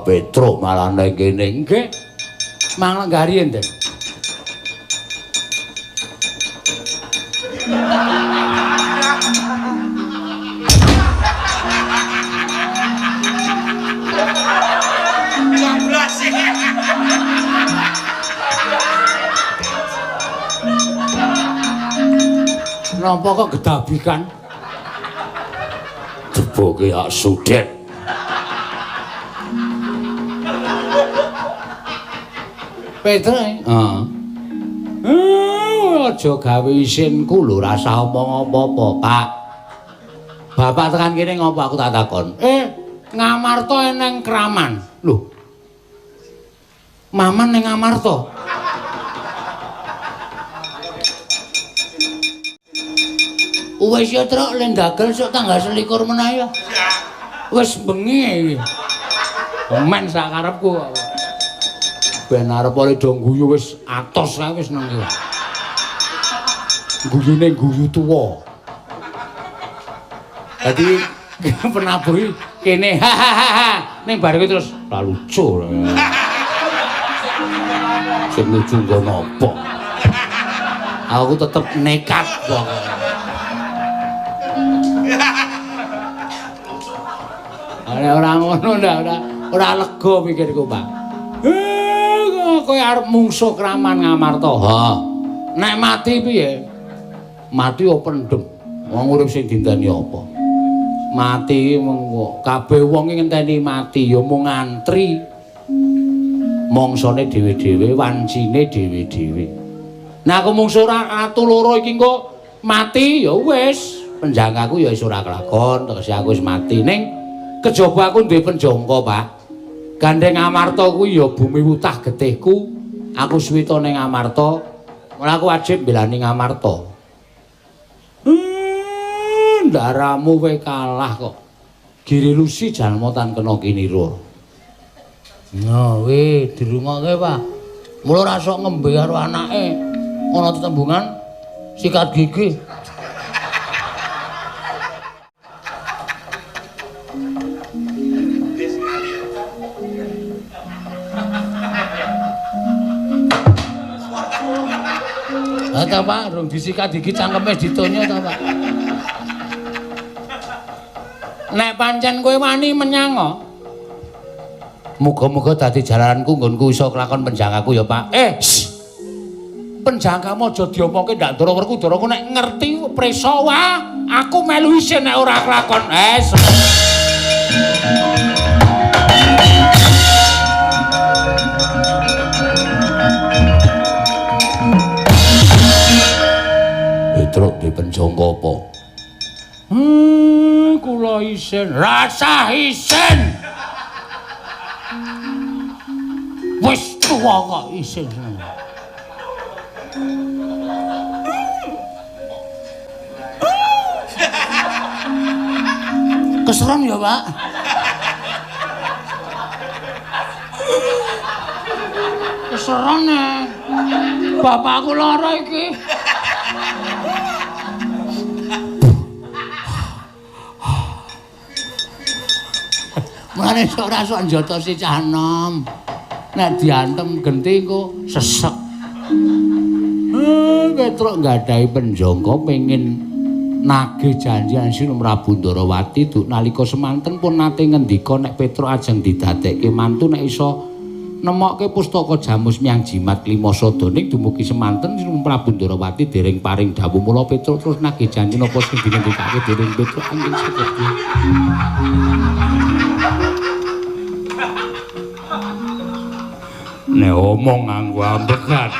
Petruk malah nang kene.
Nggih. Mang lenggari enten.
Coblos.
Napa kok gedabikan?
Jeboke hak sudet.
Petruk.
Heeh.
Aja gawe isinku lho, rasah omong apa-apa, Pak. Bapak tekan kene ngopo aku tak takon. Ngamarta eneng kraman. Lho. Maman ning Ngamarta. Wis ya, Truk, le ndagel sok tanggal 21 meneh ya. Wis bengi iki. Men sak karepku kok. Ben arep oleh do guyu wis atos kae wis nang iki. Guyune guyu tuwa. Dadi penabuh kene ha ha ha ning bar kuwi terus ora lucu.
Sing lucu nggo napa?
Aku tetep nekat kok. Ora ora ngono ndak ora lega pikirku, Pak. Kowe arep mungsuh kraman Ngamarta.
Ha.
Nek mati piye?
Mati yo pendem. Wong urip sing dinteni apa?
Mati mengko kabeh wong iki ngenteni mati ya mung ngantri.
Mongsone dhewe-dhewe, wancine dhewe-dhewe.
Nah aku mungsuh ratu loro iki engko mati ya wis, penjangkaku ya wis ora kelakon, tegese aku wis mati. Ning kejaba aku duwe penjangka, Pak. Gandeng Amarta kuwi ya bumi wutah getihku. Aku suwita ning Amarta, mula aku wajib mbelani Ngamarta. Ndaramu kowe kalah kok. Giri Lusi jalma tan kena kinira. Nah, weh dirungokke, Pak. Mula ora sok ngembe karo anake. Ana tetembungan sikat gigi. Ha ta, Pak, rung disikat gigi cangkeme ditonyo ta, Pak. Nek pancen kowe wani menyang
Muga-muga dadi jalaranku nggonku iso kelakon penjangkaku ya, Pak.
Penjangkamu aja diomongke ndak Ndara Werkudara ku nek ngerti preso wah, aku melu isin nek ora kelakon.
Petruk di penjangka apa?
Kula isin. Rasah isin. Wis tuwa kok isin. Keseron ya, Pak. Serone. Bapakku lara iki. Mulane ora sok njotosi cah enom. Nek diantem genti engko sesek. Petruk nggadahi penjangka pengin nagih janji Sinun Prabu Ndarawati duk nalika semanten pun nate ngendika nek Petruk ajeng didadekke mantu nek iso nemokke pustaka Jamus Miang Jimat Lima Sada ning dumugi semanten Sinun Prabu Ndarawati dereng paring dawuh mula Petruk terus nagih janji napa sing dingendikake dening Petruk angin seperti
nek omong nganggo ambekan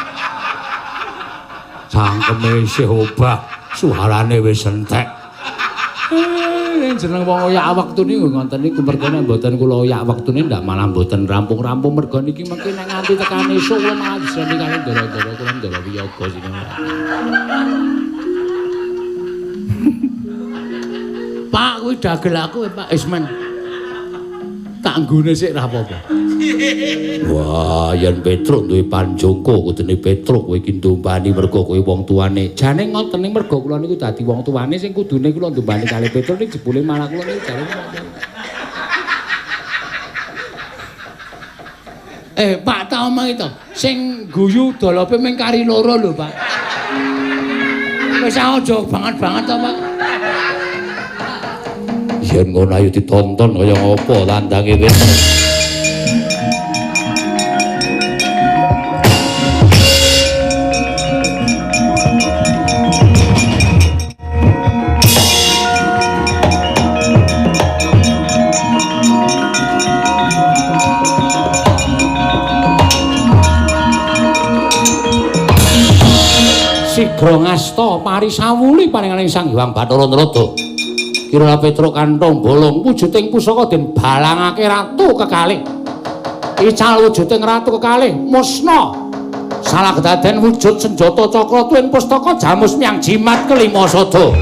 cangkeme isih obah, suarane wis entek.
Jeneng wong oyak wektu niku ngoten niku mergo nek mboten kula oyak wektune ndak malah mboten rampung-rampung mergo niki mengki nek nganti tekan esuk kula malah diseni kali ndara-ndara kula ndara wiyaga sing. Pak kuwi dagel aku Pak Isman. Tak nggone sik ra apa-apa.
Wah, yen Petruk duwe panjangka kudune Petruk kowe iki ndumbani mergo kowe wong tuane.
Jane ngoten ning mergo kula niku dadi wong tuane sing kudune kula ndumbani kali Petruk ning jebule malah kula niku jane. Pak tak omong itu, sing guyu dolope mung kari loro lho, Pak. Wis aja banget-banget to, Pak.
Yen ngono ayo ditonton kaya ngopo tandange Petruk.
Sigra ngasta parisawuli paringaning Sang Hyang
Bathara Narada. Kira Petruk kantong bolong wujuding pusaka den
balangake ratu kekalih. Ical wujuding ratu kekalih musna. Salah kedaden wujud senjata cakra tuwin pustaka Jamus Miang Jimat kelima sada.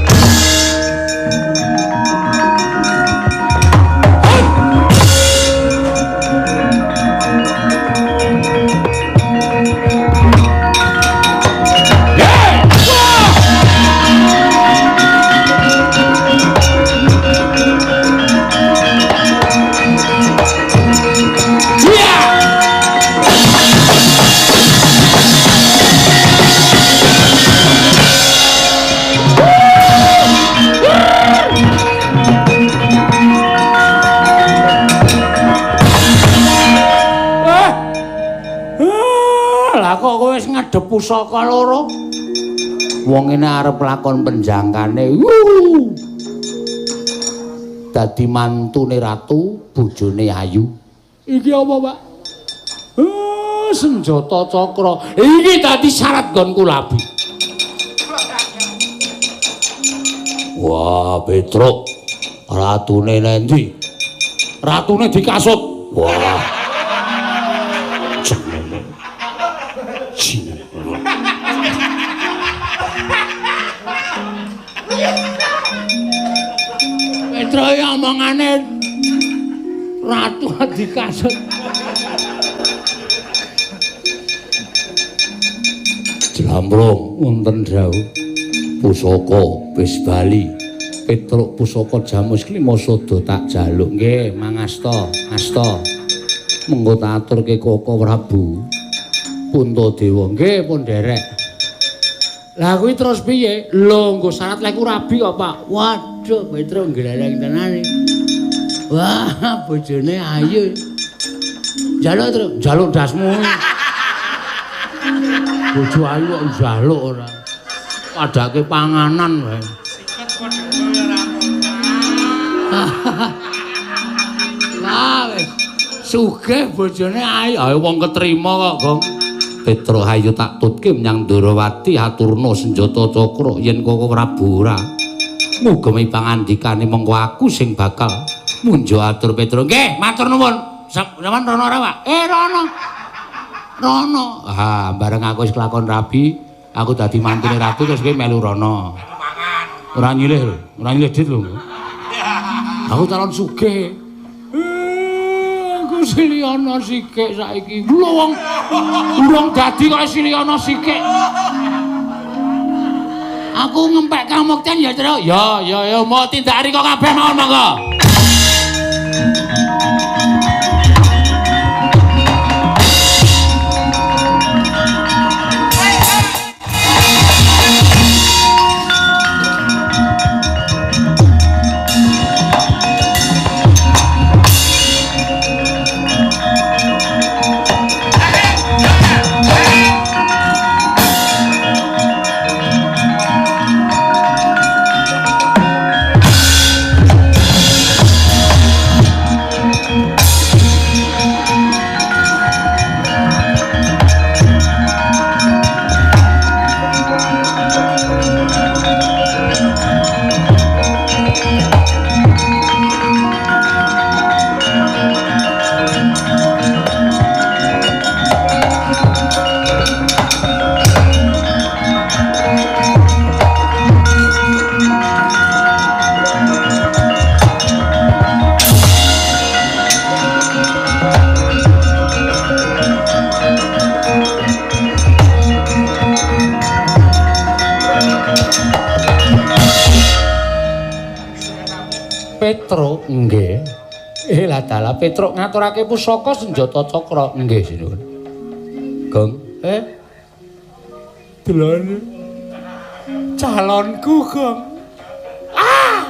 Ngadep pusaka loro. Wong ngene arep lakon penjangkane. Dadi mantune ratu, bojone ayu. Iki apa, Pak? Senjata cakra. Iki dadi syarat nggonku labi.
Wah, Petruk. Ratune nendi?
Ratune dikasut.
Wah.
Petruk omongane ratu dikasut.
Jlambrong wonten dawuh pusaka wis bali. Petruk pusaka Jamus Klima Sada tak jaluk.
Nggih, mangasta, asta.
Mengko tak aturke Koko Prabu Puntadewa.
Nggih, pun derek. Lah kuwi terus piye? Lho, nggo syarat lek rabi kok, Pak. Waduh, Petruk gleleng tenan iki. Wah, bojone ayu. Njaluk terus, njaluk dasmu. Bojo ayu kok njaluk ora. Padake panganan wae.
Sikat padha ora.
Lah wis sugih bojone ayu.
Ayo wong ketrima kok, Gong. Petruk ayo tak tutke menyang Ndorowati aturna senjata cakra yen Koko Prabu ora mugemi pangandikane mengko aku sing bakal munjo atur Petruk.
Nggih, matur nuwun. Sampeyan rono ora, Pak? Rono. Rono.
Ah, bareng aku wis kelakon rabi, aku dadi mantune ratu terus kowe melu rono. Ora nyilih lho, ora nyilih dit lho. Aku calon sugih. Aku
Siliana sikik saiki. Lho wong urung dadi kok siliana sikik. Aku ngempek kamukten ya, Truk. Ya, ya, ya, mau tindak riko kabeh mawon monggo. Petruk nggih. Lah dalah Petruk ngaturake pusaka senjata cakra nggih sinuwun. Gong, Delone calonku, Gong. Ah!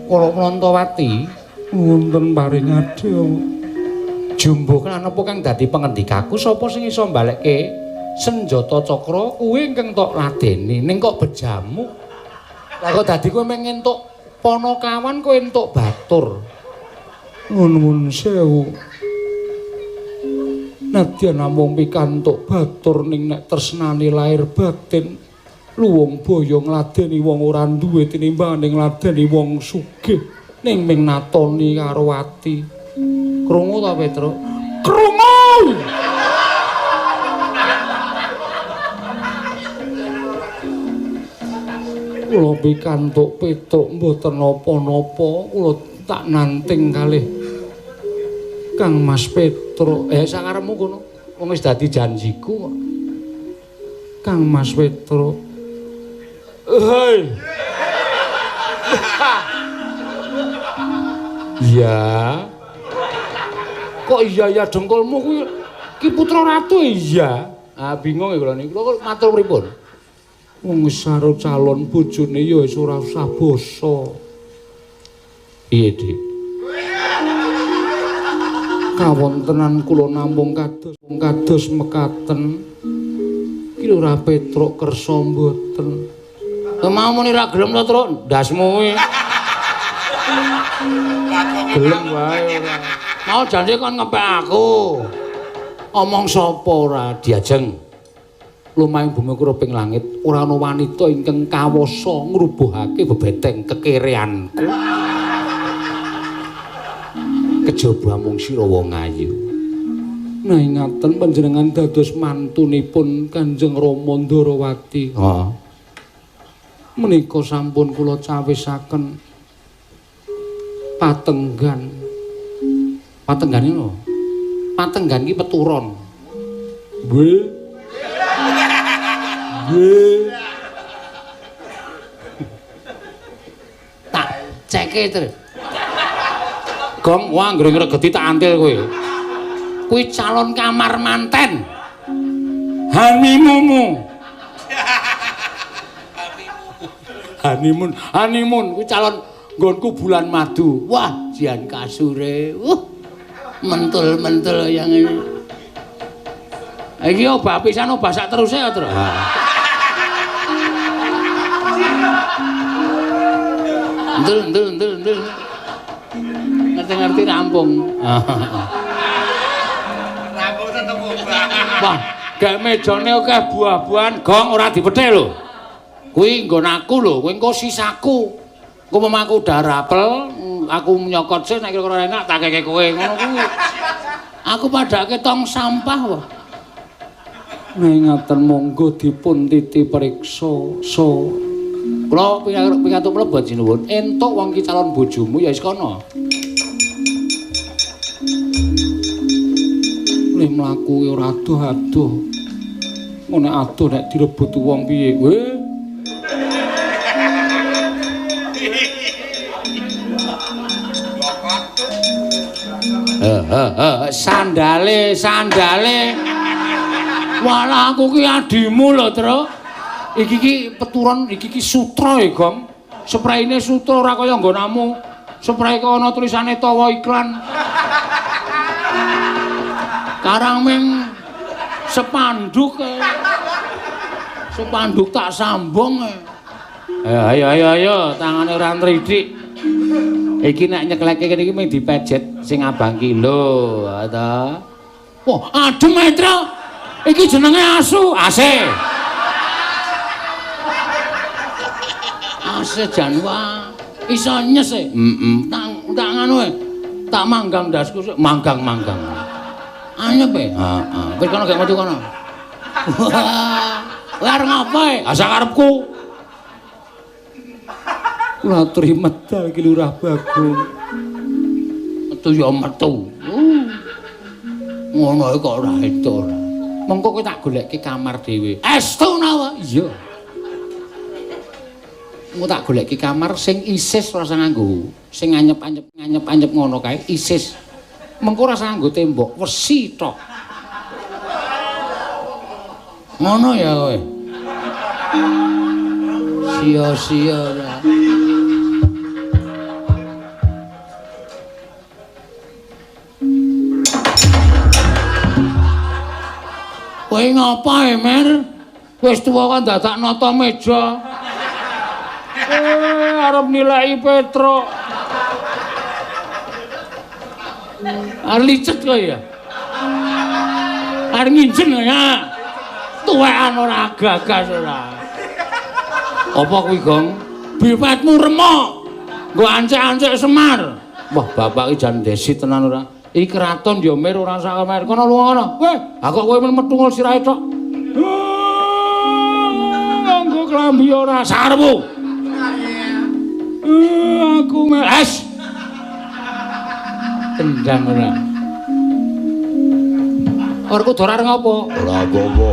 Kala Mlantawati wonten paring adya. Jumbuh lan apa kang dadi pangendikaku sapa sing iso mbalekke senjata cakra kuwi ingkang tok ladeni ning kok bejamu. Lah kok dadi kowe mung entuk panakawan kowe entuk batur. Nuwun sewu. Nadyan namung pikantuk batur ning nek tresnane lair batin luwung boyo ngladeni wong ora duwe tinimbang ngladeni wong sugih ning ming natoni karo ati. Krungu ta Petruk? Krungu. Kula pikantuk Petruk mboten napa-napa, kula tak nanting kalih Kang Mas Petruk. Sakarepmu kono. Wong wis dadi janjiku kok. Kang Mas Petruk. Hei. Iya. Kok iya ya dengkulmu kuwi ki putra ratu iya. Ah bingung ya kula niku. Kula matur pripun? Wong wis karo calon bojone ya wis ora usah basa. Piye, Dik? Kawontenan kula namung kados mekaten. Ki lho ora Petruk kersa mboten. Mau muni ra gelem to, Truk? Ndasmu kuwi. Gelem wae ora. Mau janji kon ngepek aku. Omong sapa ora diajeng. Lumahing bumi kuruping langit ora ana wanita ingkang kawasa ngrubuhake bebeteng kekereanku. Kejaba mung sira wong ayu. Nah ingaten panjenengan dados mantunipun Kanjeng Rama Ndarawati. Heeh. Menika sampun kula cawisaken patenggan. Patenggan iki lho. Patenggan iki peturon. Nggih. Nggih. Tak ceke terus. Gong, wah anggere ngregeti tak antil kowe. Kuwi calon kamar manten. Honeymoonmu. Honeymoon, honeymoon kuwi calon nggonku bulan madu. Wah, jian kasure. Mentul-mentul yang ini. Iki obah pisan obah sak teruse ya, Truk. Entul, entul, entul, entul. Ngerti-ngerti rampung.
Rampung tetep obah.
Wah, gak mejane akeh buah-buahan, gong ora dipethik lho. Kuwi nggon aku lho, kuwi engko sisaku. Engko mem aku udah rapel, aku nyokot sih nek kira-kira enak tak keke kowe ngono kuwi. Aku padake tong sampah wah. Nek ngaten monggo dipun titi priksa. So. Kula pikantuk mlebet sinuwun. Entuk wong iki calon bojomu ya wis kono. Lih mlaku ora adoh-adoh. Ngono adoh nek direbut wong piye? Weh. Sandale, sandale. Walah aku ki adimu lho, Tru. Iki ki peturon, iki ki sutra ya, Gong. Spreine sutra ora kaya nggonamu. Sprei kok ana tulisane tawa iklan. Karang ming sepanduk. Sepanduk tak sambung. Ayo ayo ayo, tangane ora nridik. Iki nek nyekleke kene iki mung dipejet sing abang ki lho, ta. Wah, adem ae, Tru. Iki jenenge asu, AC. AC jan wah. Iso nyes e. Heeh. Tak nganu e. Tak manggang ndasku sik, manggang-manggang. Anyep e. Heeh. Wis kono gek metu kono. Wah, arep ngapa e? Ah sakarepku. Kula aturi medal iki Lurah Bagong. Metu ya metu. Ngono kok ora itu ora. Mengko kowe tak golekke kamar dhewe. Estu nawa? Iya. Engko tak golekke kamar sing isis ora usah nganggo. Sing anyep-anyep anyep-anyep ngono kae isis. Mengko ora usah nganggo tembok, wesi tok. Ngono ya kowe. Sia-sia ora. Kowe ngapa e, Mer? Wis tuwa kok dadak nata meja. Arep nilai Petruk. Arep licet kowe ya. Arep nginjen ya. Tuwekan ora gagas ora. Apa kuwi, Gong? Bipetmu remuk. Nggo ancek-ancek Semar. Wah, bapak iki jan desi tenan ora. Iki kraton ya Mir ora sak mer. Kono lunga kono. Weh, ha kok kowe methungul sirahe tok. Nganggo klambi ora sarepmu. Aku es. Tendang ora. Werkudara arep ngopo?
Ora apa-apa.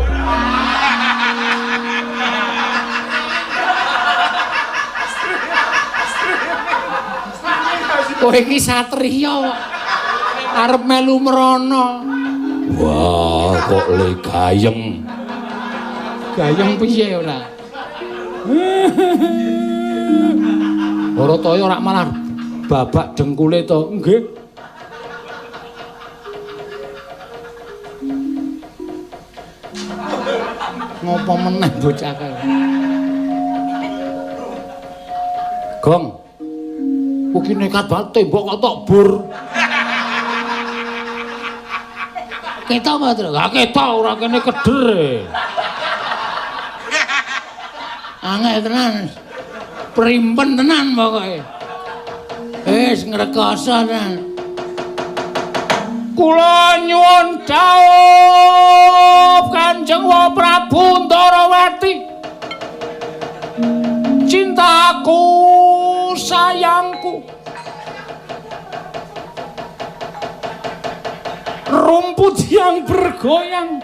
Kowe iki satriya kok. Arep melu mrono.
Wah, kok le gayeng.
Gayeng piye ora? Barataya ora malah babak dengkule to. Nggih. Ngopo meneh bocah kae? Gong. Kuwi nekat banget tembok kok tok bur. Ketok apa, Tru? Ha ketok ora kene keder. Angel tenan. Primpen tenan pokoke. Wis ngrekoso tenan. Kula nyuwun dhawuh Kanjeng Prabu Ndarawati. Cintaku, sayangku. Rumput yang bergoyang.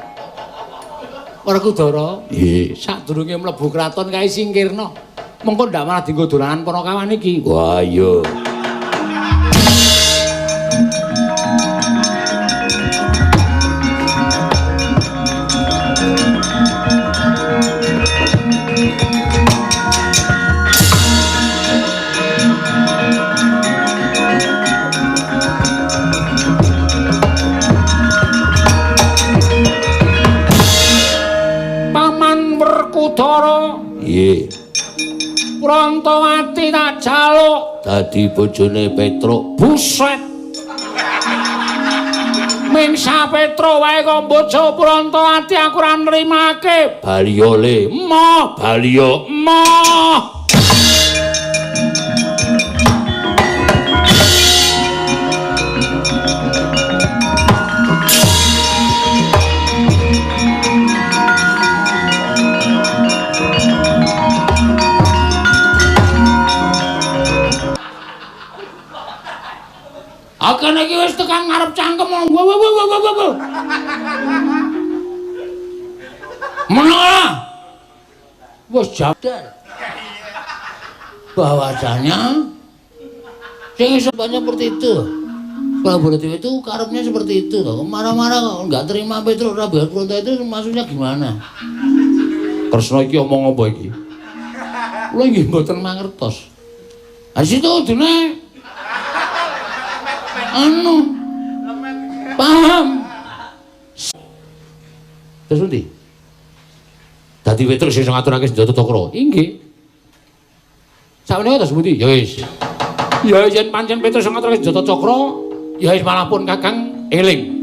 Werkudara,
nggih,
sadurunge mlebu kraton kae singkirna. Mengko ndak malah dienggo dolanan Panakawan iki.
Wah, iya.
Werkudara.
Nggih.
Prantawati tak jaluk
dadi bojone Petruk.
Buset. Mingsa Petruk wae kok bojo Prantawati aku ora nrimake.
Baliyo le.
Emoh,
baliyo.
Emoh. iki wis tekan ngarep cangkem. Wah wah wah wah wah. Meneng. Wis jadar. Bahwasanya sing iso seperti itu. Prabu Baladewa itu karepnya seperti itu loh. Marah-marah kok nggak terima Petruk Prabu Pronto itu maksudnya gimana? Kresna iki omong apa iki? Kula nggih mboten mangertos. Ha situ dene anu paham. Terus pundi? Dadi Petruk sing ngaturake senjata cakra. Inggih. Sakmenika terus pundi? Ya wis. Ya yen pancen Petruk sing ngaturake senjata cakra, ya wis malah pun Kakang eling.